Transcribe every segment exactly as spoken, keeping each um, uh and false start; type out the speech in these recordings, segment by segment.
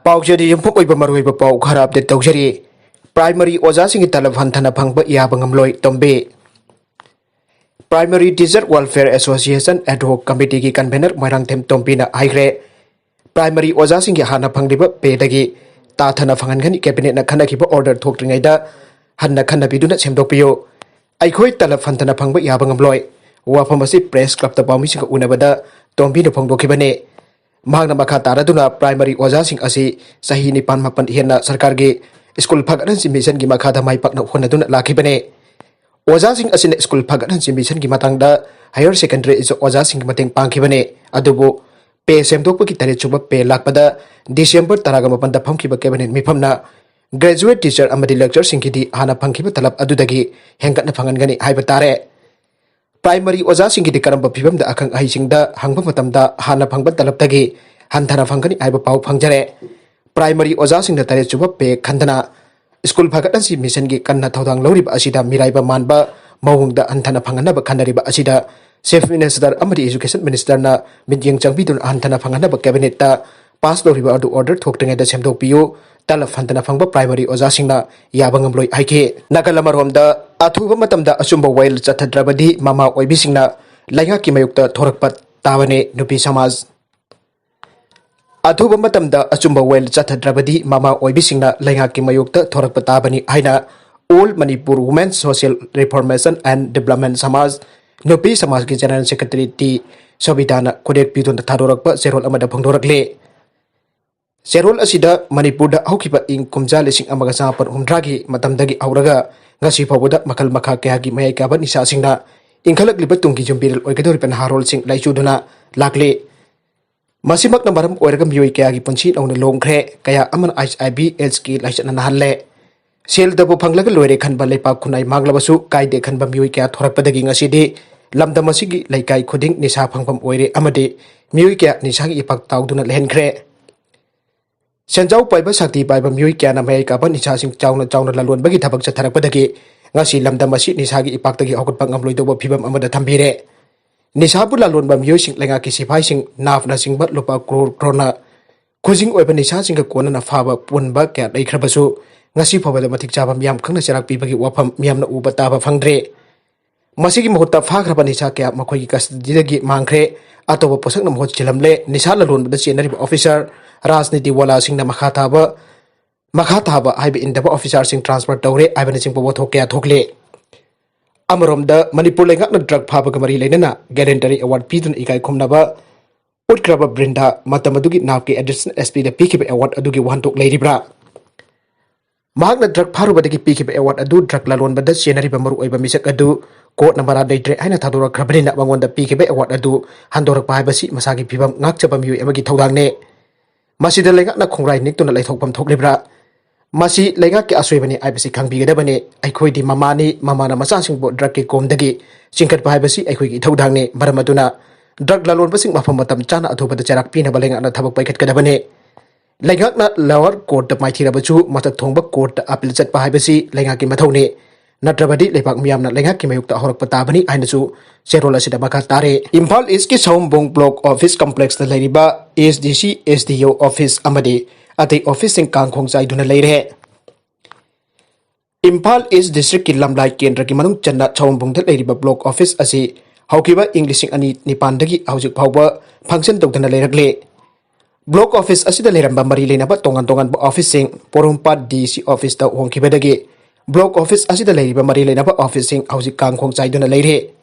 ꯄꯥꯎꯆꯦꯗ ꯌꯨꯝꯐꯝ ꯑꯣꯏꯕ ꯃꯔꯨꯑꯣꯏꯕ ꯄꯥꯎ ꯈꯔ ꯑꯞꯗꯦꯠ ꯇꯧꯖꯔꯤ꯫ ꯄ꯭ꯔꯥꯏꯃꯔꯤ ꯑꯣꯖꯥꯁꯤꯡꯒꯤ ꯇꯂꯕ ꯍꯟꯊꯅ ꯐꯪꯕ ꯌꯥꯕ ꯉꯝꯂꯣꯏ, ꯇꯣꯝꯕꯤ꯫ Primary Teacher Welfare Association Ad Hoc Committeeꯒꯤ convener Moirangthem ꯇꯣꯝꯕꯤꯅ ꯍꯥꯏꯈ꯭ꯔꯦ, ꯄ꯭ꯔꯥꯏꯃꯔꯤ ꯑꯣꯖꯥꯁꯤꯡꯒꯤ ꯍꯥꯟꯅ ꯐꯪꯂꯤꯕ ꯄꯦꯗꯒꯤ ꯇꯥꯊꯅ ꯐꯪꯍꯟꯒꯅꯤ꯫ ꯀꯦꯕꯤꯅꯦꯠꯅ ꯈꯟꯅꯈꯤꯕ ꯑꯣꯔꯗꯔ ꯊꯣꯛꯇ꯭ꯔꯤꯉꯩꯗ ꯍꯟꯅ ꯈꯟꯅꯕꯤꯗꯨꯅ ꯁꯦꯝꯗꯣꯛꯄꯤꯌꯨ꯫ ꯑꯩꯈꯣꯏ ꯇꯂꯕ ꯍꯟꯊꯅ ꯐꯪꯕ ꯌꯥꯕ ꯉꯝꯂꯣꯏ꯫ ꯋꯥꯐꯝ ꯑꯁꯤ ꯄ꯭ꯔꯦꯁ ꯀ꯭ꯂꯕꯇ ꯄꯥꯎꯃꯤꯁꯤꯡꯒ ꯎꯅꯕꯗ ꯇꯣꯝꯕꯤꯅ ꯐꯣꯡꯗꯣꯛꯈꯤꯕꯅꯤ꯫ ꯃꯍꯥꯛꯅ ꯃꯈꯥ ꯇꯥꯔꯗꯨꯅ ꯄ꯭ꯔꯥꯏꯃꯔꯤ ꯑꯣꯖꯥꯁꯤꯡ ꯑꯁꯤ ꯆꯍꯤ ꯅꯤꯄꯥꯟ ꯃꯥꯄꯟ ꯍꯦꯟꯅ ꯁꯔꯀꯥꯔꯒꯤ ꯁ꯭ꯀꯨꯜ ꯐꯒꯠꯍꯟꯁꯤ ꯃꯤꯁꯟꯒꯤ ꯃꯈꯥꯗ ꯃꯥꯏ ꯄꯥꯛꯅ ꯍꯣꯠꯅꯗꯨꯅ ꯂꯥꯛꯈꯤꯕꯅꯤ꯫ ꯑꯣꯖꯥꯁꯤꯡ ꯑꯁꯤꯅ ꯁ꯭ꯀꯨꯜ ꯐꯒꯠꯍꯟꯁꯤ ꯃꯤꯁꯟꯒꯤ ꯃꯇꯥꯡꯗ ꯍꯥꯌꯔ ꯁꯦꯀꯦꯟꯗꯔꯤ ꯑꯣꯖꯥꯁꯤꯡꯒꯤ ꯃꯇꯦꯡ ꯄꯥꯡꯈꯤꯕꯅꯤ꯫ ꯑꯗꯨꯕꯨ ꯄꯦ ꯁꯦꯝꯗꯣꯛꯄꯒꯤ ꯇꯔꯦꯠ ꯁꯨꯕ ꯄꯦ ꯂꯥꯛꯄꯗ ꯗꯤꯁꯦꯝꯕꯔ ꯇꯔꯥꯒ ꯃꯥꯄꯟꯗ ꯐꯝꯈꯤꯕ ꯀꯦꯕꯤꯅꯦꯠ ꯃꯤꯐꯝꯅ ꯒ꯭ꯔꯦꯖꯨꯋꯦꯠ ꯇꯤꯆꯔ ꯑꯃꯗꯤ ꯂꯦꯛꯆꯔꯁꯤꯡꯒꯤꯗꯤ ꯍꯥꯟꯅ ꯐꯪꯈꯤꯕ ꯇꯂꯕ ꯑꯗꯨꯗꯒꯤ ꯍꯦꯟꯒꯠꯅ ꯐꯪꯍꯟꯒꯅꯤ ꯍꯥꯏꯕ ꯇꯥꯔꯦ꯫ ꯄ꯭ꯔꯥꯏꯃꯔꯤ ꯑꯣꯖꯥꯁꯤꯡꯒꯤꯗꯤ ꯀꯔꯝꯕ ꯐꯤꯕꯝꯗ ꯑꯈꯪ ꯑꯍꯩꯁꯤꯡꯗ ꯍꯪꯕ ꯃꯇꯝꯗ ꯍꯥꯟꯅ ꯐꯪꯕ ꯇꯂꯕꯇꯒꯤ ꯍꯟꯊꯅ ꯐꯪꯒꯅꯤ ꯍꯥꯏꯕ ꯄꯥꯎ ꯐꯪꯖꯔꯦ꯫ ꯄ꯭ꯔꯥꯏꯃꯔꯤ ꯑꯣꯖꯥꯁꯤꯡꯗ ꯇꯔꯦꯠ ꯁꯨꯕ ꯄꯦ ꯈꯟꯗꯅ ꯁ꯭ꯀꯨꯜ ꯐꯒꯠꯍꯟꯁꯤ ꯃꯤꯁꯟꯒꯤ ꯀꯟꯅ ꯊꯧꯗꯥꯡ ꯂꯧꯔꯤꯕ ꯑꯁꯤꯗ ꯃꯤꯔꯥꯏꯕ ꯃꯥꯟꯕ ꯃꯑꯣꯡꯗ ꯍꯟꯊꯅ ꯐꯪꯍꯟꯅꯕ ꯈꯟꯅꯔꯤꯕ ꯑꯁꯤꯗ ꯆꯤꯐ ꯃꯤꯅꯤꯁꯇꯔ ꯑꯃꯗꯤ ꯑꯦꯖꯨꯀꯦꯁꯟ ꯃꯤꯅꯤꯁꯇꯔꯅ ꯃꯤꯠꯌꯦꯡ ꯆꯪꯕꯤꯗꯨꯅ ꯍꯟꯊꯅ ꯐꯪꯍꯟꯅꯕ ꯀꯦꯕꯤꯅꯦꯠꯇ ꯄꯥꯁ ꯇꯧꯔꯤꯕ ꯑꯗꯨ ꯑꯣꯔꯗꯔ ꯊꯣꯛꯇ꯭ꯔꯤꯉꯩꯗ ꯁꯦꯝꯗꯣꯛꯄꯤꯌꯨ꯫ ꯇꯂꯕ ꯍꯟꯊꯅ ꯐꯪꯕ ꯄ꯭ꯔꯥꯏꯃꯔꯤ ꯑꯣꯖꯥꯁꯤꯡꯅ ꯌꯥꯕ ꯉꯝꯂꯣꯏ ꯍꯥꯏꯈꯤ꯫ ꯅꯥꯀꯜ ꯑꯃꯔꯣꯝꯗ, ꯑꯊꯨꯕ ꯃꯇꯝꯗ ꯑꯆꯨꯝꯕ ꯋꯥꯌꯦꯜ ꯆꯠꯊꯗ꯭ꯔꯕꯗꯤ ꯃꯃꯥ ꯑꯣꯏꯕꯤꯁꯤꯡꯅ ꯂꯩꯉꯥꯛꯀꯤ ꯃꯥꯌꯣꯛꯇ ꯊꯣꯔꯛꯄ ꯇꯥꯕꯅꯤ, ꯅꯨꯄꯤ ꯁꯃꯥꯖ꯫ ꯑꯊꯨꯕ ꯃꯇꯝꯗ ꯑꯆꯨꯝꯕ ꯋꯥꯌꯦꯜ ꯆꯠꯊꯗ꯭ꯔꯕꯗꯤ ꯃꯃꯥ ꯑꯣꯏꯕꯤꯁꯤꯡꯅ ꯂꯩꯉꯥꯛꯀꯤ ꯃꯥꯌꯣꯛꯇ ꯊꯣꯔꯛꯄ ꯇꯥꯕꯅꯤ ꯍꯥꯏꯅ All Manipur Women Social Reformation and Development ꯁꯃꯥꯖ, ꯅꯨꯄꯤ ꯁꯃꯥꯖꯀꯤ ꯖꯦꯅꯔꯦꯜ ꯁꯦꯀ꯭ꯔꯦꯇꯔꯤ ꯇꯤ ꯁꯣꯕꯤꯇꯥꯅ ꯈꯨꯗꯦꯛ ꯄꯤꯗꯨꯅ ꯊꯥꯗꯣꯔꯛꯄ ꯆꯦꯔꯣꯜ ꯑꯃꯗ ꯐꯣꯡꯗꯣꯔꯛꯂꯤ꯫ ꯆꯦꯔꯣꯜ ꯑꯁꯤꯗ ꯃꯅꯤꯄꯨꯔꯗ ꯍꯧꯈꯤꯕ ꯏꯪ ꯀꯨꯝꯖꯥ ꯂꯤꯁꯤꯡ ꯑꯃꯒ ꯆꯃꯥꯄꯟ ꯍꯨꯝꯗ꯭ꯔꯥꯒꯤ ꯃꯇꯝꯗꯒꯤ ꯍꯧꯔꯒ ꯉꯁꯤ ꯐꯥꯎꯕꯗ ꯃꯈꯜ ꯃꯈꯥ ꯀꯌꯥꯒꯤ ꯃꯌꯥꯏ ꯀꯥꯕ ꯅꯤꯁꯥꯁꯤꯡꯅ ꯏꯟꯈꯠꯂꯛꯂꯤꯕ ꯇꯨꯡꯒꯤ ꯌꯨꯝꯕꯤꯔꯦꯜ ꯑꯣꯏꯒꯗꯧꯔꯤꯕ ꯅꯍꯥꯔꯣꯜꯁꯤꯡ ꯂꯥꯏꯆꯨꯗꯨꯅ ꯂꯥꯛꯂꯤ꯫ ꯃꯁꯤꯃꯛꯅ ꯃꯔꯝ ꯑꯣꯏꯔꯒ ꯃꯤꯑꯣꯏ ꯀꯌꯥꯒꯤ ꯄꯨꯟꯁꯤ ꯅꯧꯅ ꯂꯣꯝꯈ꯭ꯔꯦ, ꯀꯌꯥ ꯑꯃꯅ ꯑꯩꯆ ꯑꯥꯏ ꯚꯤ ꯑꯦꯗꯁꯀꯤ ꯂꯥꯏꯆꯠꯅ ꯅꯥꯍꯜꯂꯦ꯫ ꯁꯦꯜꯗꯕꯨ ꯐꯪꯂꯒ ꯂꯣꯏꯔꯦ ꯈꯟꯕ ꯂꯩꯄꯥꯛ ꯈꯨꯟꯅꯥꯏ ꯃꯥꯡꯂꯕꯁꯨ ꯀꯥꯏꯗꯦ ꯈꯟꯕ ꯃꯤꯑꯣꯏ ꯀꯌꯥ ꯊꯣꯔꯛꯄꯗꯒꯤ ꯉꯁꯤꯗꯤ ꯂꯝꯗꯝ ꯑꯁꯤꯒꯤ ꯂꯩꯀꯥꯏ ꯈꯨꯗꯤꯡ ꯅꯤꯁꯥ ꯐꯪꯐꯝ ꯑꯣꯏꯔꯦ ꯑꯃꯗꯤ ꯃꯤꯑꯣꯏ ꯀꯌꯥ ꯅꯤꯁꯥꯒꯤ ꯏꯄꯥꯛ ꯇꯥꯎꯗꯨꯅ ꯂꯩꯍꯟꯈ꯭ꯔꯦ꯫ ꯁꯦꯟꯖꯥꯎ ꯄꯥꯏꯕ, ꯁꯛꯇꯤ ꯄꯥꯏꯕ ꯃꯤꯑꯣꯏ ꯀꯌꯥꯅ ꯃꯌꯥꯏ ꯀꯥꯕ ꯅꯤꯁꯥꯁꯤꯡ ꯆꯥꯎꯅ ꯆꯥꯎꯅ ꯂꯂꯣꯟꯕꯒꯤ ꯊꯕꯛ ꯆꯠꯊꯔꯛꯄꯗꯒꯤ ꯉꯁꯤ ꯂꯝꯗꯝ ꯑꯁꯤ ꯅꯤꯁꯥꯒꯤ ꯏꯄꯥꯛꯇꯒꯤ ꯍꯧꯒꯠꯄ ꯉꯝꯂꯣꯏꯗꯧꯕ ꯐꯤꯕꯝ ꯑꯃꯗ ꯊꯝꯕꯤꯔꯦ꯫ ꯅꯤꯁꯥꯕꯨ ꯂꯂꯣꯟꯕ ꯃꯤꯑꯣꯏꯁꯤꯡ, ꯂꯩꯉꯥꯛꯀꯤ ꯁꯤꯐꯥꯏꯁꯤꯡ, ꯅꯥꯞꯅꯆꯤꯡꯕ ꯂꯨꯄꯥ ꯀ꯭ꯔꯣꯔ ꯀ꯭ꯔꯣꯔꯅ ꯈꯨꯖꯤꯡ ꯑꯣꯏꯕ ꯅꯤꯁꯥꯁꯤꯡꯒ ꯀꯣꯟꯅꯅ ꯐꯥꯕ ꯄꯨꯟꯕ ꯀꯌꯥ ꯂꯩꯈ꯭ꯔꯕꯁꯨ, ꯉꯁꯤ ꯐꯥꯎꯕꯗ ꯃꯇꯤꯛ ꯆꯥꯕ ꯃꯤꯌꯥꯝ ꯈꯪꯅ ꯆꯩꯔꯥꯛ ꯄꯤꯕꯒꯤ ꯋꯥꯐꯝ ꯃꯤꯌꯥꯝꯅ ꯎꯕ ꯇꯥꯕ ꯐꯪꯗ꯭ꯔꯦ꯫ ꯃꯁꯤꯒꯤ ꯃꯍꯨꯠꯇ ꯐꯥꯈ꯭ꯔꯕ ꯅꯤꯁꯥ ꯀꯌꯥ ꯃꯈꯣꯏꯒꯤ ꯀꯁꯇꯗꯤꯗꯒꯤ ꯃꯥꯡꯈ꯭ꯔꯦ꯫ ꯑꯇꯣꯞꯄ ꯄꯣꯠꯁꯛꯅ ꯃꯍꯨꯠ ꯁꯤꯜꯂꯝꯂꯦ꯫ ꯅꯤꯁꯥ ꯂꯂꯣꯟꯕꯗ ꯆꯦꯟꯅꯔꯤꯕ ꯑꯣꯐꯤꯁꯥꯔ, ꯔꯥꯖꯅꯤꯇꯤ ꯋꯥꯂꯥꯁꯤꯡꯅ ꯃꯈꯥ ꯊꯥꯕ, ꯃꯈꯥ ꯊꯥꯕ ꯍꯥꯏꯕ ꯏꯟꯗꯕ ꯑꯣꯐꯤꯁꯥꯔꯁꯤꯡ ꯇ꯭ꯔꯥꯟꯁꯐꯔ ꯇꯧꯔꯦ ꯍꯥꯏꯕꯅꯆꯤꯡꯕ ꯋꯥꯊꯣꯛ ꯀꯌꯥ ꯊꯣꯛꯂꯦ꯫ ꯑꯃꯔꯣꯝꯗ, ꯃꯅꯤꯄꯨꯔ ꯂꯩꯉꯥꯛꯅ ꯗ꯭ꯔꯒ ꯐꯥꯕꯒ ꯃꯔꯤ ꯂꯩꯅꯅ ꯒꯦꯂꯦꯟꯗꯔꯤ ꯑꯦꯋꯥꯔꯗ ꯄꯤꯗꯨꯅ ꯏꯀꯥꯏ ꯈꯨꯝꯅꯕ ꯎꯠꯈ꯭ꯔꯕ ꯕ꯭ꯔꯤꯟꯗꯥ, ꯃꯇꯝ ꯑꯗꯨꯒꯤ ꯅꯥꯞꯀꯤ ꯑꯦꯗꯤꯁꯅꯦꯜ ꯑꯦꯁ ꯄꯤꯗ ꯄꯤꯈꯤꯕ ꯑꯦꯋꯥꯔꯗ ꯑꯗꯨꯒꯤ ꯋꯥꯍꯟꯊꯣꯛ ꯂꯩꯔꯤꯕ꯭ꯔꯥ? ꯃꯍꯥꯛꯅ ꯗ꯭ꯔꯒ ꯐꯥꯔꯨꯕꯗꯒꯤ ꯄꯤꯈꯤꯕ ꯑꯦꯋꯥꯔꯗ ꯑꯗꯨ ꯗ꯭ꯔꯒ ꯂꯂꯣꯟꯕꯗ ꯆꯦꯟꯅꯔꯤꯕ ꯃꯔꯨꯑꯣꯏꯕ ꯃꯤꯁꯛ ꯑꯗꯨ ꯀꯣꯔꯠꯅ ꯃꯔꯥꯜ ꯂꯩꯇ꯭ꯔꯦ ꯍꯥꯏꯅ ꯊꯥꯗꯣꯔꯛꯈ꯭ꯔꯕꯅꯤꯅ, ꯃꯉꯣꯟꯗ ꯄꯤꯈꯤꯕ ꯑꯦꯋꯥꯔꯗ ꯑꯗꯨ ꯍꯟꯗꯣꯔꯛꯄ ꯍꯥꯏꯕꯁꯤ ꯃꯁꯥꯒꯤ ꯐꯤꯕꯝ ꯉꯥꯛꯆꯕ ꯃꯤꯑꯣꯏ ꯑꯃꯒꯤ ꯊꯧꯗꯥꯡꯅꯤ꯫ ꯃꯁꯤꯗ ꯂꯩꯉꯥꯛꯅ ꯈꯣꯡꯔꯥꯏ ꯅꯤꯛꯇꯨꯅ ꯂꯩꯊꯣꯛꯐꯝ ꯊꯣꯛꯂꯤꯕ꯭ꯔꯥ? ꯃꯁꯤ ꯂꯩꯉꯥꯛꯀꯤ ꯑꯁꯣꯏꯕꯅꯤ ꯍꯥꯏꯕꯁꯤ ꯈꯪꯕꯤꯒꯗꯕꯅꯤ꯫ ꯑꯩꯈꯣꯏꯗꯤ ꯃꯃꯥꯅꯤ, ꯃꯃꯥꯅ ꯃꯆꯥꯁꯤꯡꯕꯨ ꯗ꯭ꯔꯒꯀꯤ ꯀꯣꯝꯗꯒꯤ ꯆꯤꯡꯈꯠꯄ ꯍꯥꯏꯕꯁꯤ ꯑꯩꯈꯣꯏꯒꯤ ꯏꯊꯧꯗꯥꯡꯅꯤ꯫ ꯃꯔꯝ ꯑꯗꯨꯅ ꯗ꯭ꯔꯒ ꯂꯂꯣꯟꯕꯁꯤꯡ ꯃꯐꯝ ꯃꯇꯝ ꯆꯥꯅ ꯑꯊꯨꯕꯗ ꯆꯩꯔꯥꯛ ꯄꯤꯅꯕ ꯂꯩꯉꯥꯛꯅ ꯊꯕꯛ ꯄꯥꯏꯈꯠꯀꯗꯕꯅꯤ꯫ ꯂꯩꯉꯥꯛꯅ ꯂꯋꯔ ꯀꯣꯔꯠꯇ ꯃꯥꯏꯊꯤꯔꯕꯁꯨ, ꯃꯊꯛ ꯊꯣꯡꯕ ꯀꯣꯔꯠꯇ ꯑꯄꯤꯜ ꯆꯠꯄ ꯍꯥꯏꯕꯁꯤ ꯂꯩꯉꯥꯛꯀꯤ ꯃꯊꯧꯅꯤ꯫ ꯅꯠꯇ꯭ꯔꯕꯗꯤ ꯂꯩꯕꯥꯛ ꯃꯤꯌꯥꯝꯅ ꯂꯩꯉꯥꯛꯀꯤ ꯃꯥꯌꯣꯛꯇ ꯍꯧꯔꯛꯄ ꯇꯥꯕꯅꯤ ꯍꯥꯏꯅꯁꯨ ꯆꯦꯔꯣꯜ ꯑꯁꯤꯗ ꯃꯈꯥ ꯇꯥꯔꯦ꯫ ꯏꯝꯐꯥꯜ ꯏꯁꯀꯤ ꯁꯑꯣꯝꯕꯨꯡ ꯕ꯭ꯂꯣꯛ ꯑꯣꯐꯤꯁ ꯀꯝꯄ꯭ꯂꯦꯛꯁꯇ ꯂꯩꯔꯤꯕ ꯑꯦꯁ ꯗꯤ ꯁꯤ, ꯑꯦꯁ ꯗꯤ ꯑꯣ ꯑꯣꯐꯤꯁ ꯑꯃꯗꯤ ꯑꯇꯩ ꯑꯣꯐꯤꯁꯁꯤꯡ ꯀꯥꯡ ꯈꯣꯡ ꯆꯥꯏꯗꯨꯅ ꯂꯩꯔꯦ꯫ ꯏꯝꯐꯥꯜ ꯏꯁ ꯗꯤꯁꯇ꯭ꯔꯤꯛꯀꯤ ꯂꯝꯂꯥꯏ ꯀꯦꯟꯗ꯭ꯔꯒꯤ ꯃꯅꯨꯡ ꯆꯟꯅ ꯁꯑꯣꯝꯕꯨꯡꯗ ꯂꯩꯔꯤꯕ ꯕ꯭ꯂꯣꯛ ꯑꯣꯐꯤꯁ ꯑꯁꯤ ꯍꯧꯈꯤꯕ ꯏꯪ ꯂꯤꯁꯤꯡ ꯑꯅꯤ ꯅꯤꯄꯥꯟꯗꯒꯤ ꯍꯧꯖꯤꯛ ꯐꯥꯎꯕ ꯐꯪꯁꯟ ꯇꯧꯗꯨꯅ ꯂꯩꯔꯛꯂꯤ꯫ ꯕ꯭ꯂꯣꯛ ꯑꯣꯐꯤꯁ ꯑꯁꯤꯗ ꯂꯩꯔꯝꯕ ꯃꯔꯤ ꯂꯩꯅꯕ ꯇꯣꯉꯥꯟ ꯇꯣꯉꯥꯟꯕ ꯑꯣꯐꯤꯁꯁꯤꯡ ꯄꯣꯔꯣꯝꯄꯥꯠ ꯗꯤ ꯁꯤ ꯑꯣꯐꯤꯁꯇ ꯍꯣꯡꯈꯤꯕꯗꯒꯤ ꯕ꯭ꯂꯣꯛ ꯑꯣꯐꯤꯁ ꯑꯁꯤꯗ ꯂꯩꯔꯤꯕ ꯃꯔꯤ ꯂꯩꯅꯕ ꯑꯣꯐꯤꯁꯁꯤꯡ ꯍꯧꯖꯤꯛ ꯀꯥꯡ ꯈꯣꯡ ꯆꯥꯏꯗꯨꯅ ꯂꯩꯔꯦ꯫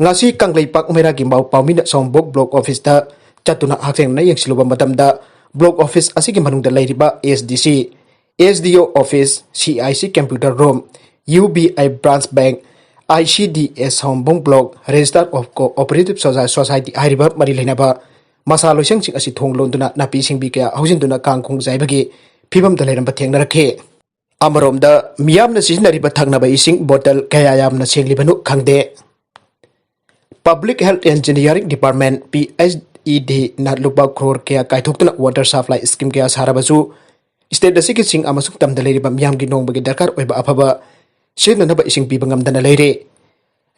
ꯉꯁꯤ ꯀꯪꯂꯩꯄꯥꯛ ꯃꯩꯔꯥꯒꯤ ꯃꯥꯎ ꯄꯥꯎꯃꯤꯅ ꯁꯑꯣꯝꯕꯨꯡ ꯕ꯭ꯂꯣꯛ ꯑꯣꯐꯤꯁꯇ ꯆꯠꯇꯨꯅ ꯍꯛꯊꯦꯡꯅꯅ ꯌꯦꯡꯁꯤꯜꯂꯨꯕ ꯃꯇꯝꯗ, ꯕ꯭ꯂꯣꯛ ꯑꯣꯐꯤꯁ ꯑꯁꯤꯒꯤ ꯃꯅꯨꯡꯗ ꯂꯩꯔꯤꯕ ꯑꯦꯁ ꯗꯤ ꯁꯤ, ꯑꯦꯁ ꯗꯤ ꯑꯣ office, C I C computer room, U B I branch bank, I C D S Saombung block, registrar of cooperative society-, society ꯍꯥꯏꯔꯤꯕ ꯃꯔꯤ ꯂꯩꯅꯕ ꯃꯁꯥ ꯂꯣꯏꯁꯪꯁꯤꯡ ꯑꯁꯤ ꯊꯣꯡ ꯂꯣꯟꯗꯨꯅ ꯅꯥꯄꯤ ꯁꯤꯡꯕꯤ ꯀꯌꯥ ꯍꯧꯖꯤꯟꯗꯨꯅ ꯀꯥꯡ ꯈꯣꯡ ꯆꯥꯏꯕꯒꯤ ꯐꯤꯕꯝꯗ ꯂꯩꯔꯝꯕ ꯊꯦꯡꯅꯔꯛꯈꯤ꯫ ꯑꯃꯔꯣꯝꯗ, ꯃꯤꯌꯥꯝꯅ ꯁꯤꯖꯤꯟꯅꯔꯤꯕ ꯊꯛꯅꯕ ꯏꯁꯤꯡ ꯕꯣꯇꯜ ꯀꯌꯥ ꯌꯥꯝꯅ ꯁꯦꯡꯂꯤꯕꯅꯣ ꯈꯪꯗꯦ꯫ Public Health Engineering Department, P H E D, ꯅ ꯂꯨꯄꯥ ꯀ꯭ꯔꯣꯔ ꯀꯌꯥ ꯀꯥꯏꯊꯣꯛꯇꯨꯅ ꯋꯥꯇꯔ ꯁꯄ꯭ꯂꯥꯏ ꯁ꯭ꯀꯤꯝ ꯀꯌꯥ ꯁꯥꯔꯕꯁꯨ, ꯁ꯭ꯇꯦꯠ ꯑꯁꯤꯒꯤ ꯆꯤꯡ ꯑꯃꯁꯨꯡ ꯇꯝꯗ ꯂꯩꯔꯤꯕ ꯃꯤꯌꯥꯝꯒꯤ ꯅꯣꯡꯃꯒꯤ ꯗꯔꯀꯥꯔ ꯑꯣꯏꯕ ꯑꯐꯕ ꯁꯤꯖꯤꯟꯅꯅꯕ ꯏꯁꯤꯡ ꯄꯤꯕ ꯉꯝꯗꯅ ꯂꯩꯔꯦ꯫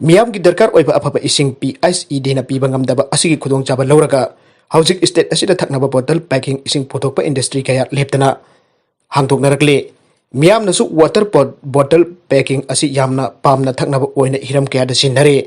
ꯃꯤꯌꯥꯝꯒꯤ ꯗꯔꯀꯥꯔ ꯑꯣꯏꯕ ꯑꯐꯕ ꯏꯁꯤꯡ P H E D ꯅ ꯄꯤꯕ ꯉꯝꯗꯕ ꯑꯁꯤꯒꯤ ꯈꯨꯗꯣꯡꯆꯥꯕ ꯂꯧꯔꯒ, ꯍꯧꯖꯤꯛ state ꯑꯁꯤꯗ ꯊꯛꯅꯕ bottle packing ꯏꯁꯤꯡ ꯄꯨꯊꯣꯛꯄ industry ꯀꯌꯥ ꯂꯦꯞꯇꯅ ꯍꯥꯡꯗꯣꯛꯅꯔꯛꯂꯤ꯫ ꯃꯤꯌꯥꯝꯅꯁꯨ water bot-, bottle packing ꯑꯁꯤ ꯌꯥꯝꯅ ꯄꯥꯝꯅ ꯊꯛꯅꯕ ꯑꯣꯏꯅ ꯍꯤꯔꯝ ꯀꯌꯥꯗ ꯁꯤꯖꯤꯟꯅꯔꯤ꯫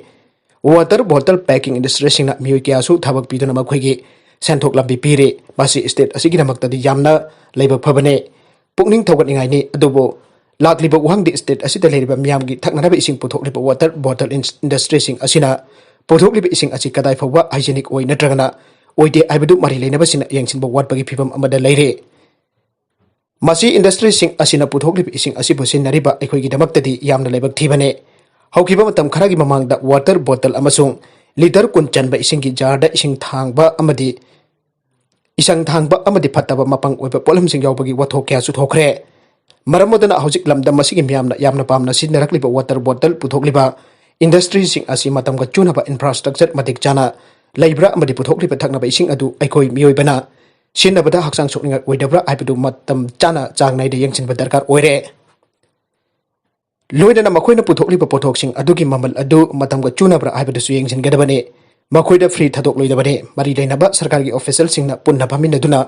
Water bottle packing industryꯁꯤꯡꯅ ꯃꯤꯑꯣꯏ ꯀꯌꯥꯁꯨ ꯊꯕꯛ ꯄꯤꯗꯨꯅ ꯃꯈꯣꯏꯒꯤ ꯁꯦꯟꯊꯣꯛ ꯂꯝꯕꯤ ꯄꯤꯔꯤ꯫ ꯃꯁꯤ state ꯑꯁꯤꯒꯤꯗꯃꯛꯇꯗꯤ ꯌꯥꯝꯅ ꯂꯥꯏꯕꯛ ꯐꯕꯅꯤ꯫ ꯄꯨꯛꯅꯤꯡ ꯊꯧꯒꯠꯅꯤꯡꯉꯥꯏꯅꯤ꯫ ꯑꯗꯨꯕꯨ ꯂꯥꯛꯂꯤꯕ ꯋꯥꯍꯪꯗꯤ state ꯑꯁꯤꯗ ꯂꯩꯔꯤꯕ ꯃꯤꯌꯥꯝꯒꯤ ꯊꯛꯅꯅꯕ ꯏꯁꯤꯡ ꯄꯨꯊꯣꯛꯂꯤꯕ water bottle ins-, industryꯁꯤꯡ ꯑꯁꯤꯅ ꯄꯨꯊꯣꯛꯂꯤꯕ ꯏꯁꯤꯡ ꯑꯁꯤ ꯀꯗꯥꯏ ꯐꯥꯎꯕ hygienic ꯑꯣꯏ ꯅꯠꯇ꯭ꯔꯒꯅ ꯑꯣꯏꯗꯦ ꯍꯥꯏꯕꯗꯨ ꯃꯔꯤ ꯂꯩꯅꯕꯁꯤꯡꯅ ꯌꯦꯡꯁꯤꯟꯕ ꯋꯥꯠꯄꯒꯤ ꯐꯤꯕꯝ ꯑꯃꯗ ꯂꯩꯔꯦ꯫ ꯃꯁꯤ industryꯁꯤꯡ ꯑꯁꯤꯅ ꯄꯨꯊꯣꯛꯂꯤꯕ ꯏꯁꯤꯡ ꯑꯁꯤꯕꯨ ꯁꯤꯖꯤꯟꯅꯔꯤꯕ ꯑꯩꯈꯣꯏꯒꯤꯗꯃꯛꯇꯗꯤ ꯌꯥꯝꯅ ꯂꯥꯏꯕꯛ ꯊꯤꯕꯅꯦ꯫ ꯍꯧꯈꯤꯕ ꯃꯇꯝ ꯈꯔꯒꯤ ꯃꯃꯥꯡꯗ water bottle ꯑꯃꯁꯨꯡ litre ꯀꯨꯟ ꯆꯟꯕ ꯏꯁꯤꯡꯒꯤ jarꯗ ꯏꯁꯤꯡ ꯊꯥꯡꯕ ꯑꯃꯗꯤ ꯏꯁꯪ ꯊꯥꯡꯕ ꯑꯃꯗꯤ ꯐꯠꯇꯕ ꯃꯄꯪ ꯑꯣꯏꯕ ꯄꯣꯠꯂꯝꯁꯤꯡ ꯌꯥꯎꯕꯒꯤ ꯋꯥꯊꯣꯛ ꯀꯌꯥꯁꯨ ꯊꯣꯛꯈ꯭ꯔꯦ꯫ ꯃꯔꯝ ꯑꯗꯨꯅ ꯍꯧꯖꯤꯛ ꯂꯝꯗꯝ ꯑꯁꯤꯒꯤ ꯃꯤꯌꯥꯝꯅ ꯌꯥꯝꯅ ꯄꯥꯝꯅ ꯁꯤꯖꯤꯟꯅꯔꯛꯂꯤꯕ water bottle ꯄꯨꯊꯣꯛꯂꯤꯕ industryꯁꯤꯡ ꯑꯁꯤ ꯃꯇꯝꯒ ꯆꯨꯅꯕ infrastructure ꯃꯇꯤꯛ ꯆꯥꯅ ꯂꯩꯕ꯭ꯔꯥ ꯑꯃꯗꯤ ꯄꯨꯊꯣꯛꯂꯤꯕ ꯊꯛꯅꯕ ꯏꯁꯤꯡ ꯑꯗꯨ ꯑꯩꯈꯣꯏ ꯃꯤꯑꯣꯏꯕꯅ ꯁꯤꯖꯤꯟꯅꯕꯗ ꯍꯛꯆꯥꯡ ꯁꯣꯛꯅꯤꯡꯉꯥꯏ ꯑꯣꯏꯗꯕ꯭ꯔꯥ ꯍꯥꯏꯕꯗꯨ ꯃꯇꯝ ꯆꯥꯅ ꯆꯥꯡ ꯅꯥꯏꯅ ꯌꯦꯡꯁꯤꯟꯕ ꯗꯔꯀꯥꯔ ꯑꯣꯏꯔꯦ꯫ ꯂꯣꯏꯅꯅ ꯃꯈꯣꯏꯅ ꯄꯨꯊꯣꯛꯂꯤꯕ ꯄꯣꯠꯊꯣꯛꯁꯤꯡ ꯑꯗꯨꯒꯤ ꯃꯃꯜ ꯑꯗꯨ ꯃꯇꯝꯒ ꯆꯨꯅꯕ꯭ꯔꯥ ꯍꯥꯏꯕꯗꯨꯁꯨ ꯌꯦꯡꯁꯤꯟꯒꯗꯕꯅꯤ꯫ ꯃꯈꯣꯏꯗ free ꯊꯥꯗꯣꯛꯂꯣꯏꯗꯕꯅꯤ꯫ ꯃꯔꯤ ꯂꯩꯅꯕ ꯁꯔꯀꯥꯔꯒꯤ officialꯁꯤꯡꯅ ꯄꯨꯟꯅ ꯐꯝꯃꯤꯟꯅꯗꯨꯅ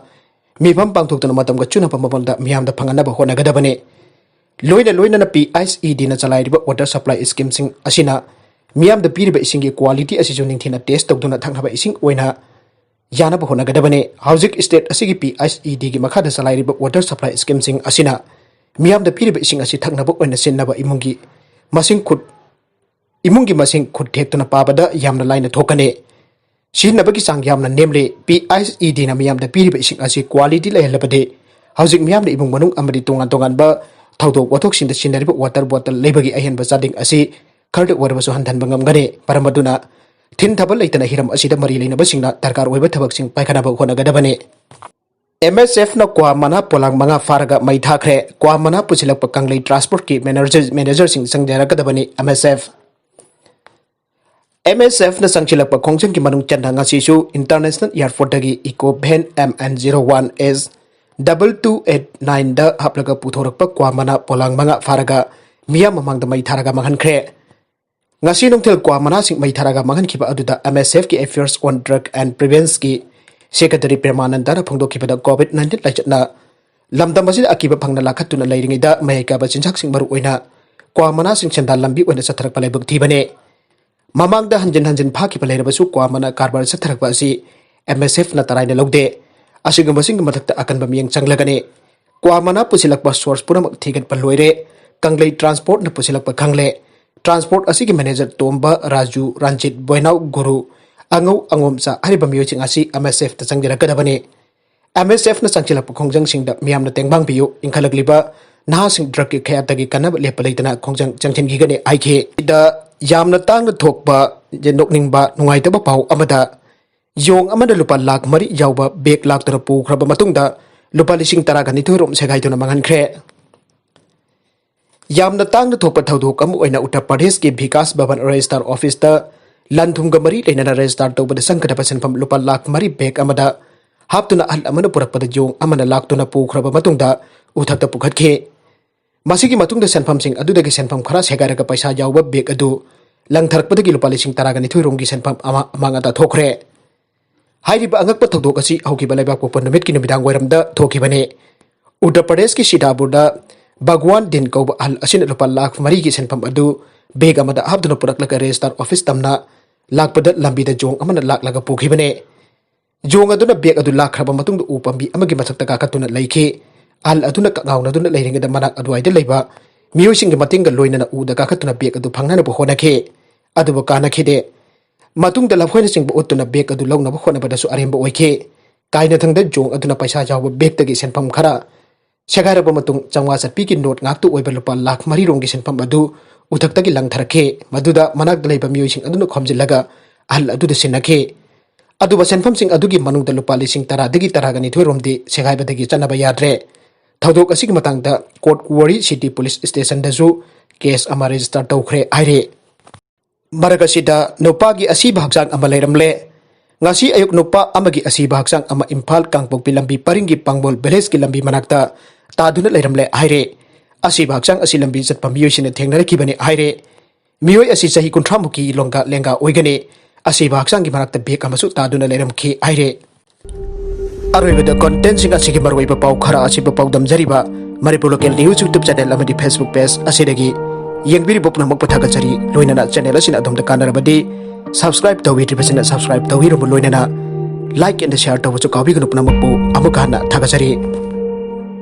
ꯃꯤꯐꯝ ꯄꯥꯡꯊꯣꯛꯇꯨꯅ ꯃꯇꯝꯒ ꯆꯨꯅꯕ ꯃꯃꯜꯗ ꯃꯤꯌꯥꯝꯗ ꯐꯪꯍꯟꯅꯕ ꯍꯣꯠꯅꯒꯗꯕꯅꯤ꯫ ꯂꯣꯏꯅ ꯂꯣꯏꯅꯅ PISEDꯅ ꯆꯂꯥꯏꯔꯤꯕ water supply schemeꯁꯤꯡ ꯑꯁꯤꯅ ꯃꯤꯌꯥꯝꯗ ꯄꯤꯔꯤꯕ ꯏꯁꯤꯡꯒꯤ quality ꯑꯁꯤꯁꯨ ꯅꯤꯡꯊꯤꯅ test ꯇꯧꯗꯨꯅ ꯊꯛꯅꯕ ꯏꯁꯤꯡ ꯑꯣꯏꯅ ꯌꯥꯅꯕ ꯍꯣꯠꯅꯒꯗꯕꯅꯤ꯫ ꯍꯧꯖꯤꯛ state ꯑꯁꯤꯒꯤ PISEDꯒꯤ ꯃꯈꯥꯗ ꯆꯂꯥꯏꯔꯤꯕ water supply schemeꯁꯤꯡ ꯑꯁꯤꯅ ꯃꯤꯌꯥꯝꯗ ꯄꯤꯔꯤꯕ ꯏꯁꯤꯡ ꯑꯁꯤ ꯊꯛꯅꯕ ꯑꯣꯏꯅ ꯁꯤꯖꯤꯟꯅꯕ ꯏꯃꯨꯡꯒꯤ ꯃꯁꯤꯡ ꯈꯨꯠ-, ꯏꯃꯨꯡꯒꯤ ꯃꯁꯤꯡ ꯈꯨꯠ ꯊꯦꯛꯇꯨꯅ ꯄꯥꯕꯗ ꯌꯥꯝꯅ ꯂꯥꯏꯅ ꯊꯣꯛꯀꯅꯤ꯫ ꯁꯤꯖꯤꯟꯅꯕꯒꯤ ꯆꯥꯡ ꯌꯥꯝꯅ ꯅꯦꯝꯂꯤ꯫ PISEDꯅ ꯃꯤꯌꯥꯝꯗ ꯄꯤꯔꯤꯕ ꯏꯁꯤꯡ ꯑꯁꯤ quality ꯂꯩꯍꯜꯂꯕꯗꯤ ꯍꯧꯖꯤꯛ ꯃꯤꯌꯥꯝꯅ ꯏꯃꯨꯡ ꯃꯅꯨꯡ ꯑꯃꯗꯤ ꯇꯣꯉꯥꯟ ꯇꯣꯉꯥꯟꯕ ꯊꯧꯗꯣꯛ ꯋꯥꯊꯣꯛꯁꯤꯡꯗ ꯁꯤꯖꯤꯟꯅꯔꯤꯕ water bottle ꯂꯩꯕꯒꯤ ꯑꯍꯦꯟꯕ ꯆꯥꯗꯤꯡ ꯑꯁꯤ ꯈꯔꯗ ꯑꯣꯏꯔꯕꯁꯨ ꯍꯟꯊꯍꯟꯕ ꯉꯝꯒꯅꯤ꯫ ꯃꯔꯝ ꯑꯗꯨꯅ ꯊꯤꯟꯊꯕ ꯂꯩꯇꯅ ꯍꯤꯔꯝ ꯑꯁꯤꯗ ꯃꯔꯤ ꯂꯩꯅꯕꯁꯤꯡꯅ ꯗꯔꯀꯥꯔ ꯑꯣꯏꯕ ꯊꯕꯛꯁꯤꯡ ꯄꯥꯏꯈꯠꯅꯕ ꯍꯣꯠꯅꯒꯗꯕꯅꯤ꯫ MSFꯅ ꯀ꯭ꯋꯥ ꯃꯅꯥ ꯄꯣꯂꯥꯡ ꯃꯉꯥ ꯐꯥꯔꯒ ꯃꯩ ꯊꯥꯈ꯭ꯔꯦ꯫ ꯀ꯭ꯋꯥ ꯃꯅꯥ ꯄꯨꯁꯤꯜꯂꯛꯄ ꯀꯪꯂꯩ transportꯀꯤ manager, managerꯁꯤꯡ ꯆꯪꯖꯔꯛꯀꯗꯕꯅꯤ꯫ MSF꯫ MSFꯅ ꯆꯪꯁꯤꯜꯂꯛꯄ ꯈꯣꯡꯖꯪꯒꯤ ꯃꯅꯨꯡ ꯆꯟꯅ ꯉꯁꯤꯁꯨ International Airportꯇꯒꯤ eco van MN zero one S double two eight nineꯗ ꯍꯥꯞꯂꯒ ꯄꯨꯊꯣꯔꯛꯄ ꯀ꯭ꯋꯥ ꯃꯅꯥ ꯄꯣꯂꯥꯡ ꯃꯉꯥ ꯐꯥꯔꯒ ꯃꯤꯌꯥꯝ ꯃꯃꯥꯡꯗ ꯃꯩ ꯊꯥꯔꯒ ꯃꯥꯡꯍꯟꯈ꯭ꯔꯦ꯫ ꯉꯁꯤ ꯅꯨꯡꯊꯤꯜ ꯀ꯭ꯋꯥ ꯃꯅꯥꯁꯤꯡ ꯃꯩ ꯊꯥꯔꯒ ꯃꯥꯡꯍꯟꯈꯤꯕ ꯑꯗꯨꯗ MSFꯀꯤ Affairs on Drug and Prevenceꯀꯤ ꯁꯦꯀ꯭ꯔꯦꯇꯔꯤ ꯄ꯭ꯔꯦꯃꯥꯅꯟꯗꯅ ꯐꯣꯡꯗꯣꯛꯈꯤꯕꯗ, ꯀꯣꯚꯤꯗ ꯅꯥꯏꯟꯇꯤꯟ ꯂꯥꯏꯆꯠꯅ ꯂꯝꯗꯝ ꯑꯁꯤꯗ ꯑꯀꯤꯕ ꯐꯪꯅ ꯂꯥꯈꯠꯇꯨꯅ ꯂꯩꯔꯤꯉꯩꯗ ꯃꯍꯩ ꯀꯥꯕ ꯆꯤꯟꯖꯥꯛꯁꯤꯡ, ꯃꯔꯨꯑꯣꯏꯅ ꯀ꯭ꯋꯥ ꯃꯅꯥꯁꯤꯡ, ꯁꯦꯟꯗꯥꯟ ꯂꯝꯕꯤ ꯑꯣꯏꯅ ꯆꯠꯊꯔꯛꯄ ꯂꯥꯏꯕꯛ ꯊꯤꯕꯅꯤ꯫ ꯃꯃꯥꯡꯗ ꯍꯟꯖꯤꯟ ꯍꯟꯖꯤꯟ ꯐꯥꯈꯤꯕ ꯂꯩꯔꯕꯁꯨ ꯀ꯭ꯋꯥ ꯃꯅꯥ ꯀꯔꯕꯥꯔ ꯆꯠꯊꯔꯛꯄ ꯑꯁꯤ ꯑꯦꯝ ꯑꯦꯁ ꯑꯦꯐꯅ ꯇꯔꯥꯏꯅ ꯂꯧꯗꯦ꯫ ꯑꯁꯤꯒꯨꯝꯕꯁꯤꯡꯒꯤ ꯃꯊꯛꯇ ꯑꯀꯟꯕ ꯃꯤꯠꯌꯦꯡ ꯆꯪꯂꯒꯅꯤ꯫ ꯀ꯭ꯋꯥ ꯃꯅꯥ ꯄꯨꯁꯤꯜꯂꯛꯄ ꯁꯣꯔꯁ ꯄꯨꯝꯅꯃꯛ ꯊꯤꯒꯠꯄ ꯂꯣꯏꯔꯦ꯫ ꯀꯪꯂꯩ ꯇ꯭ꯔꯥꯟꯁꯄꯣꯔꯠꯅ ꯄꯨꯁꯤꯜꯂꯛꯄ ꯈꯪꯂꯦ꯫ ꯇ꯭ꯔꯥꯟꯁꯄꯣꯔꯠ ꯑꯁꯤꯒꯤ ꯃꯦꯅꯦꯖꯔ ꯇꯣꯝꯕ, ꯔꯥꯖꯨ, ꯔꯟꯖꯤꯠ, ꯕꯣꯏꯅꯥꯎ, ꯒꯨꯔꯨ, ꯑꯉꯧ, ꯑꯉꯣꯝꯆꯥ ꯍꯥꯏꯔꯤꯕ ꯃꯤꯑꯣꯏꯁꯤꯡ ꯑꯁꯤ ꯑꯦꯝ ꯑꯦꯁ ꯑꯦꯐꯇ ꯆꯪꯖꯔꯛꯀꯗꯕꯅꯤ꯫ ꯑꯦꯝ ꯑꯦꯁ ꯑꯦꯐꯅ ꯆꯪꯁꯤꯜꯂꯛꯄ ꯈꯣꯡꯖꯪꯁꯤꯡꯗ ꯃꯤꯌꯥꯝꯅ ꯇꯦꯡꯕꯥꯡꯕꯤꯌꯨ, ꯏꯟꯈꯠꯂꯛꯂꯤꯕ ꯅꯍꯥꯁꯤꯡ ꯗ꯭ꯔꯒꯀꯤ ꯈꯌꯥꯠꯇꯒꯤ ꯀꯟꯅꯕ ꯂꯦꯞꯄ ꯂꯩꯇꯅ ꯈꯣꯡꯖꯪ ꯆꯪꯁꯤꯟꯈꯤꯒꯅꯤ ꯍꯥꯏꯈꯤ꯫ ꯁꯤꯗ ꯌꯥꯝꯅ ꯇꯥꯡꯅ ꯊꯣꯛꯄ, ꯅꯣꯛꯅꯤꯡꯕ, ꯅꯨꯡꯉꯥꯏꯇꯕ ꯄꯥꯎ ꯑꯃꯗ, ꯌꯣꯡ ꯑꯃꯅ ꯂꯨꯄꯥ ꯂꯥꯈ ꯃꯔꯤ ꯌꯥꯎꯕ ꯕꯦꯒ ꯂꯥꯛꯇꯨꯅ ꯄꯨꯈ꯭ꯔꯕ ꯃꯇꯨꯡꯗ, ꯂꯨꯄꯥ ꯂꯤꯁꯤꯡ ꯇꯔꯥꯒ ꯅꯤꯊꯣꯏ ꯔꯣꯝ ꯁꯦꯒꯥꯏꯗꯨꯅ ꯃꯥꯡꯍꯟꯈ꯭ꯔꯦ꯫ ꯌꯥꯝꯅ ꯇꯥꯡꯅ ꯊꯣꯛꯄ ꯊꯧꯗꯣꯛ ꯑꯃ ꯑꯣꯏꯅ ꯎꯠꯇꯔ ꯄ꯭ꯔꯗꯦꯁꯀꯤ ꯚꯤꯀꯥꯁ ꯚꯕꯟ ꯔꯦꯖꯤꯁꯇꯥꯔ ꯑꯣꯐꯤꯁꯇ ꯂꯟ ꯊꯨꯝꯒ ꯃꯔꯤ ꯂꯩꯅꯅ ꯔꯦꯖꯤꯁꯇꯥꯔ ꯇꯧꯕꯗ ꯆꯪꯒꯗꯕ ꯁꯦꯟꯐꯝ ꯂꯨꯄꯥ ꯂꯥꯈ ꯃꯔꯤ ꯕꯦꯒ ꯑꯃꯗ ꯍꯥꯞꯇꯨꯅ ꯑꯍꯜ ꯑꯃꯅ ꯄꯨꯔꯛꯄꯗ ꯌꯣꯡ ꯑꯃꯅ ꯂꯥꯛꯇꯨꯅ ꯄꯨꯈ꯭ꯔꯕ ꯃꯇꯨꯡꯗ ꯎꯊꯛꯇ ꯄꯨꯈꯠꯈꯤ꯫ ꯃꯁꯤꯒꯤ ꯃꯇꯨꯡꯗ ꯁꯦꯟꯐꯝꯁꯤꯡ ꯑꯗꯨꯗꯒꯤ ꯁꯦꯟꯐꯝ ꯈꯔ ꯁꯦꯒꯥꯏꯔꯒ ꯄꯩꯁꯥ ꯌꯥꯎꯕ ꯕꯦꯒ ꯑꯗꯨ ꯂꯪꯊꯔꯛꯄꯗꯒꯤ ꯂꯨꯄꯥ ꯂꯤꯁꯤꯡ ꯇꯔꯥꯒ ꯅꯤꯊꯣꯏ ꯔꯣꯝꯒꯤ ꯁꯦꯟꯐꯝ ꯑꯃ ꯑꯃꯥꯡ ꯑꯇꯥ ꯊꯣꯛꯈ꯭ꯔꯦ꯫ ꯍꯥꯏꯔꯤꯕ ꯑꯉꯛꯄ ꯊꯧꯗꯣꯛ ꯑꯁꯤ ꯍꯧꯈꯤꯕ ꯂꯩꯕꯥꯛꯄꯣꯛꯄ ꯅꯨꯃꯤꯠꯀꯤ ꯅꯨꯃꯤꯗꯥꯡ ꯋꯥꯏꯔꯝꯗ ꯊꯣꯛꯈꯤꯕꯅꯤ꯫ ꯎꯠꯇꯔ ꯄ꯭ꯔꯗꯦꯁꯀꯤ ꯁꯤꯗꯥꯄꯨꯔꯗ ꯚꯒꯋꯥꯟ ꯗꯤꯟ ꯀꯧꯕ ꯑꯍꯜ ꯑꯁꯤꯅ ꯂꯨꯄꯥ ꯂꯥꯈ ꯃꯔꯤꯒꯤ ꯁꯦꯟꯐꯝ ꯑꯗꯨ ꯕꯦꯒ ꯑꯃꯗ ꯍꯥꯞꯇꯨꯅ ꯄꯨꯔꯛꯂꯒ ꯔꯦꯖꯤꯁꯇꯥꯔ ꯑꯣꯐꯤꯁ ꯇꯝꯅ ꯂꯥꯛꯄꯗ ꯂꯝꯕꯤꯗ ꯌꯣꯡ ꯑꯃꯅ ꯂꯥꯛꯂꯒ ꯄꯨꯈꯤꯕꯅꯤ꯫ ꯌꯣꯡ ꯑꯗꯨꯅ ꯕꯦꯒ ꯑꯗꯨ ꯂꯥꯛꯈ꯭ꯔꯕ ꯃꯇꯨꯡꯗ ꯎ ꯄꯥꯝꯕꯤ ꯑꯃꯒꯤ ꯃꯊꯛꯇ ꯀꯥꯈꯠꯇꯨꯅ ꯂꯩꯈꯤ꯫ ꯑꯍꯜ ꯑꯗꯨꯅ ꯀꯛꯉꯥꯎꯅꯗꯨꯅ ꯂꯩꯔꯤꯉꯩꯗ ꯃꯅꯥꯛ ꯑꯗꯨꯋꯥꯏꯗ ꯂꯩꯕ ꯃꯤꯑꯣꯏꯁꯤꯡꯒꯤ ꯃꯇꯦꯡꯒ ꯂꯣꯏꯅꯅ ꯎꯗ ꯀꯥꯈꯠꯇꯨꯅ ꯕꯦꯒ ꯑꯗꯨ ꯐꯪꯅꯅꯕ ꯍꯣꯠꯅꯈꯤ꯫ ꯑꯗꯨꯕꯨ ꯀꯥꯟꯅꯈꯤꯗꯦ꯫ ꯃꯇꯨꯡꯗ ꯂꯐꯣꯏꯅꯆꯤꯡꯕ ꯎꯠꯇꯨꯅ ꯕꯦꯒ ꯑꯗꯨ ꯂꯧꯅꯕ ꯍꯣꯠꯅꯕꯗꯁꯨ ꯑꯔꯦꯝꯕ ꯑꯣꯏꯈꯤ꯫ ꯀꯥꯏꯅꯊꯪꯗ ꯌꯣꯡ ꯑꯗꯨꯅ ꯄꯩꯁꯥ ꯌꯥꯎꯕ ꯕꯦꯒꯇꯒꯤ ꯁꯦꯟꯐꯝ ꯈꯔ ꯁꯦꯒꯥꯏꯔꯕ ꯃꯇꯨꯡ, ꯆꯥꯝꯃꯉꯥ ꯆꯠꯄꯤꯒꯤ ꯅꯣꯠ ꯉꯥꯛꯇ ꯑꯣꯏꯕ ꯂꯨꯄꯥ ꯂꯥꯈ ꯃꯔꯤ ꯔꯣꯝꯒꯤ ꯁꯦꯟꯐꯝ ꯑꯗꯨ ꯎꯊꯛꯇꯒꯤ ꯂꯪꯊꯔꯛꯈꯤ꯫ ꯃꯗꯨꯗ ꯃꯅꯥꯛꯇ ꯂꯩꯕ ꯃꯤꯑꯣꯏꯁꯤꯡ ꯑꯗꯨꯅ ꯈꯣꯝꯖꯤꯜꯂꯒ ꯑꯍꯜ ꯑꯗꯨꯗ ꯁꯤꯟꯅꯈꯤ꯫ ꯑꯗꯨꯕꯨ ꯁꯦꯟꯐꯝꯁꯤꯡ ꯑꯗꯨꯒꯤ ꯃꯅꯨꯡꯗ ꯂꯨꯄꯥ ꯂꯤꯁꯤꯡ ꯇꯔꯥꯗꯒꯤ ꯇꯔꯥꯒ ꯅꯤꯊꯣꯏ ꯔꯣꯝꯗꯤ ꯁꯦꯒꯥꯏꯕꯗꯒꯤ ꯆꯠꯅꯕ ꯌꯥꯗ꯭ꯔꯦ꯫ ꯊꯧꯗꯣꯛ ꯑꯁꯤꯒꯤ ꯃꯇꯥꯡꯗ ꯀꯣꯠꯋꯥꯔꯤ ꯁꯤꯇꯤ ꯄꯨꯂꯤꯁ ꯁ꯭ꯇꯦꯁꯟꯗꯁꯨ ꯀꯦꯁ ꯑꯃ ꯔꯦꯖꯤꯁꯇꯔ ꯇꯧꯈ꯭ꯔꯦ ꯍꯥꯏꯔꯤ꯫ ꯃꯔꯛ ꯑꯁꯤꯗ ꯅꯨꯄꯥꯒꯤ ꯑꯁꯤꯕ ꯍꯛꯆꯥꯡ ꯑꯃ ꯂꯩꯔꯝꯂꯦ꯫ ꯉꯁꯤ ꯑꯌꯨꯛ ꯅꯨꯄꯥ ꯑꯃꯒꯤ ꯑꯁꯤꯕ ꯍꯛꯆꯥꯡ ꯑꯃ ꯏꯝꯐꯥꯜ ꯀꯥꯡꯄꯣꯛꯄꯤ ꯂꯝꯕꯤ ꯄꯔꯤꯡꯒꯤ ꯄꯥꯡꯕꯣꯜ ꯚꯤꯂꯦꯖꯀꯤ ꯂꯝꯕꯤ ꯃꯅꯥꯛꯇ ꯇꯥꯗꯨꯅ ꯂꯩꯔꯝꯂꯦ ꯍꯥꯏꯔꯦ꯫ ꯑꯁꯤꯕ ꯍꯛꯆꯥꯡ ꯑꯁꯤ ꯂꯝꯕꯤ ꯆꯠꯄ ꯃꯤꯑꯣꯏꯁꯤꯡꯅ ꯊꯦꯡꯅꯔꯛꯈꯤꯕꯅꯤ ꯍꯥꯏꯔꯦ꯫ ꯃꯤꯑꯣꯏ ꯑꯁꯤ ꯆꯍꯤ ꯀꯨꯟꯊ꯭ꯔꯥ ꯃꯨꯛꯀꯤ ꯂꯣꯡꯒꯥ ꯂꯦꯡꯒꯥ ꯑꯣꯏꯒꯅꯤ꯫ ꯑꯁꯤꯕ ꯍꯛꯆꯥꯡꯒꯤ ꯃꯅꯥꯛꯇ ꯕꯦꯒ ꯑꯃꯁꯨ ꯇꯥꯗꯨꯅ ꯂꯩꯔꯝꯈꯤ ꯍꯥꯏꯔꯦ꯫ ꯑꯔꯣꯏꯕꯗ, ꯀꯣꯟꯇꯦꯟꯁꯤꯡ ꯑꯁꯤꯒꯤ ꯃꯔꯨꯑꯣꯏꯕ ꯄꯥꯎ ꯈꯔ ꯑꯁꯤꯕꯨ ꯄꯥꯎꯗꯝꯖꯔꯤꯕ Manipur local news YouTube channel ꯑꯃꯗꯤ ꯐꯦꯁꯕꯨꯛ ꯄꯦꯖ ꯑꯁꯤꯗꯒꯤ ꯌꯦꯡꯕꯤꯔꯤꯕ ꯄꯨꯝꯅꯃꯛꯄꯨ ꯊꯥꯒꯠꯆꯔꯤ꯫ ꯂꯣꯏꯅꯅ ꯆꯦꯅꯦꯜ ꯑꯁꯤꯅ ꯑꯗꯣꯝꯗ ꯀꯥꯟꯅꯔꯕꯗꯤ ꯁꯕꯁꯀ꯭ꯔꯥꯏꯕ ꯇꯧꯕꯤꯗ꯭ꯔꯤꯕꯁꯤꯡꯅ ꯁꯕꯁꯀ꯭ꯔꯥꯏꯕ ꯇꯧꯕꯤꯔꯕ ꯂꯣꯏꯅꯅ ꯂꯥꯏꯛ ꯑꯦꯟ ꯁꯤꯌꯥꯔ ꯇꯧꯕꯁꯨ ꯀꯥꯎꯕꯤꯒꯅꯨ꯫ ꯄꯨꯝꯅꯃꯛꯄꯨ ꯑꯃꯨꯛꯀ ꯍꯟꯅ ꯊꯥꯒꯠꯆꯔꯤ꯫